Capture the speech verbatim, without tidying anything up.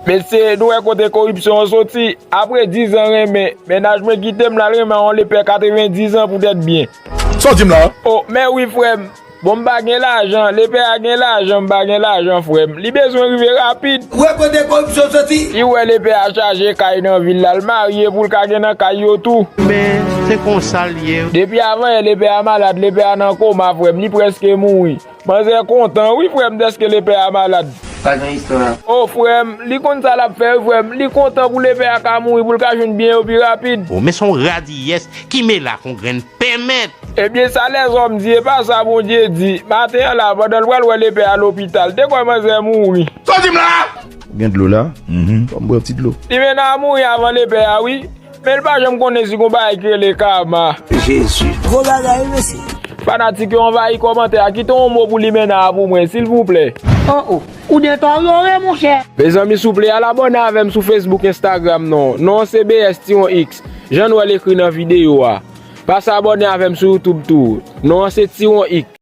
Mesye, nou wè kote koripsyon an soti? Apre diz an renmen, mennaj mwen kite m, l al renmen yon lepè katrevendiz an poutèt byen. Sa w di m la? O, men wi, frè m. Bon, m pa gen lajan, lepè a gen lajan, m pa gen lajan, frè m. Li bezwen rive rapid. Ou wè kote koripsyon soti? Li wè lepè a chaje kay nan vil la, l marye pou l ka gen nan kay yo tou. Men, se konsa l ye. Depi avanyè, lepè a malad, lepè a nan koma, frè m, li prèske mouri. Manzè kontan, wi, frè m, dèske lepè a malad. Pa gen istwa. O, frè m, li konn sa l ap fè, wi, frè m. Li kontan pou lepè a ka mouri, pou l ka jwenn byen yo pi rapid. O, men se yon radiyès ki mele ak yon grenn pèmèt. Ebyen, sa lèzòm di, e pa sa Bondye di. Maten an la, pandan l pral wè lepè a lopital, te kwè manzè mouri. Sa w di m la? Gen dlo la? Mhm. Fò m bwè yon ti dlo. Li mennen a mouri avan lepè a, wi. Men l pa janm konnen si gon bagay ki rele kama. Jezi. Gwo bagay, wi, mesye. Fanatik yo anvayi kòmantè a, kite yon mo pou Limena a pou mwen, silvouplè. O, o, ou deteryore, monchè. Mezanmi, souple, al abòne avè m sou Facebook, Instagram, non. Non an se B S Tiwon X. Jan nou wè l ekri nan videyo a. Pase abòne avè m sou YouTube tou. Non an se Tiwon X.